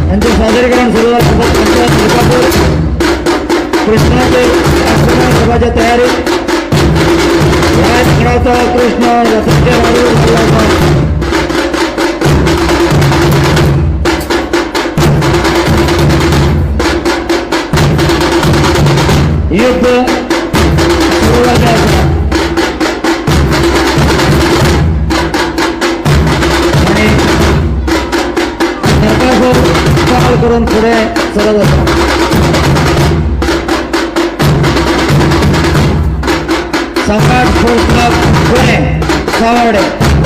यांचे सादरीकरण सुरू झालं. त्यांच्या नरकासूर कृष्णाचे त्याचप्रमाणे सभाच्या तयारी. या अंगणाचा कृष्ण रथाच्या वाडीवर झाला होता. युद्ध सुरू झाले आहे आणि नरकासूर चाल करून पुढे सरत होता. सम्राट स्पोर्ट्स क्लब, पुणे, सावर्डे.